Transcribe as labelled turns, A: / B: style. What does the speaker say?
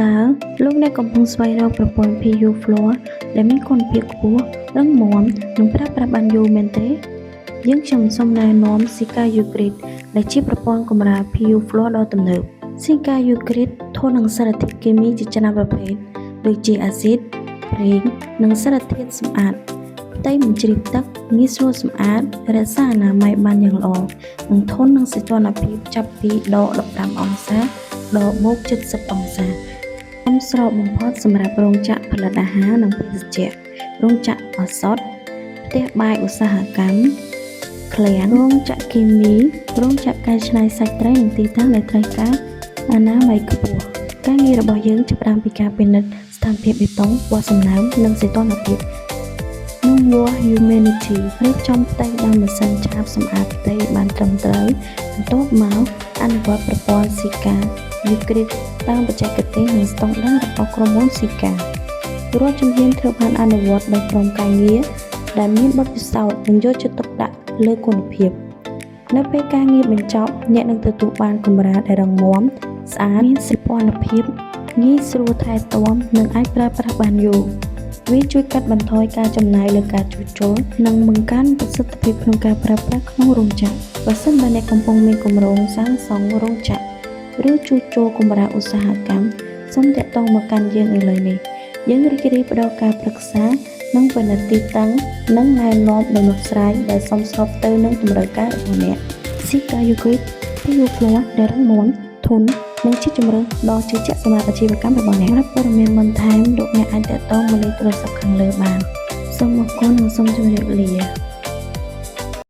A: តើលោកអ្នកកំពុងស្វែងរកប្រព័ន្ធ PU Floor ដែលមានគុណភាពខ្ពស់ រឹងមាំ និងប្រើប្រាស់បានយូរមែនទេ? យើងខ្ញុំសូមណែនាំ Sika Ucrit ដែលជាប្រព័ន្ធកម្រាល PU Floor ដ៏ទំនើប។ Sika Ucrit ធន់នឹងសារធាតុគីមីជាច្រើនប្រភេទ ដូចជាអាស៊ីត ប្រេង និងសារធាតុសម្អាតផ្ទៃមិនជ្រាបទឹក ងាយស្រួលសម្អាត រក្សាអនាម័យបានយ៉ាងល្អ និងធន់នឹងសីតុណ្ហភាពចាប់ពីដក15អង្សាដល់បូក70អង្សាសមស្របបំផុតសម្រាប់រោងចក្រផលិតអាហារនិងភេសជ្ជៈ រោងចក្រឱសថ ផ្ទះបាយឧស្សាហកម្ម ឃ្លាំង រោងចក្រគីមី រោងចក្រកែច្នៃសាច់ត្រី និងទីតាំងដែលត្រូវការអនាម័យខ្ពស់។ ការងាររបស់យើងចាប់ផ្ដើមពីការពិនិត្យស្ថានភាពបេតុង ពណ៌សំណើម និងសីតុណ្ហភាព និងវាស់ humidity រៀបចំផ្ទៃដោយម៉ាស៊ីនឆាបសម្អាតផ្ទៃឲ្យបានត្រឹមត្រូវ បន្ទាប់មកអនុវត្តប្រព័ន្ធ Sika Ucrit តាមបច្ចេកទេសនិងស្តង់ដាររបស់ក្រុមហ៊ុន Sika រាល់ជំហានត្រូវបានអនុវត្តដោយក្រុមការងារដែលមានបទពិសោធន៍និងយកចិត្តទុកដាក់លើគុណភាព។ នៅពេលការងារបញ្ចប់អ្នកនឹងទទួលបានកម្រាលដែលរឹងមាំ ស្អាត មានសោភ័ណភាព ងាយស្រួលថែទាំ និងអាចប្រើប្រាស់បានយូរ។ វាជួយកាត់បន្ថយការចំណាយលើការជួសជុល និងបង្កើនប្រសិទ្ធភាពក្នុងការប្រើប្រាស់ក្នុងរោងចក្រ។ ប្រសិនបើអ្នកកំពុងមានគម្រោងសាងសង់រោងចក្រ ឬជួសជុលកម្រាលឧស្សាហកម្ម សូមទាក់ទងមកកាន់យើងឥឡូវនេះ។ យើងរីករាយផ្ដល់ការប្រឹក្សា និងពិនិត្យទីតាំង និងណែនាំដំណោះស្រាយដែលសមស្របទៅនឹងតម្រូវការរបស់អ្នក។ Sika Ucrit PU Floor ដែលរឹងមាំ ធន់ និងជាជម្រើសដ៏ជឿជាក់សម្រាប់អាជីវកម្មរបស់អ្នក។ សម្រាប់ព័ត៌មានបន្ថែមលោកអ្នកអាចទាក់ទងមកលេខទូរស័ព្ទខាងលើបាន។ សូមអរគុណនិងសូមជម្រាបលា។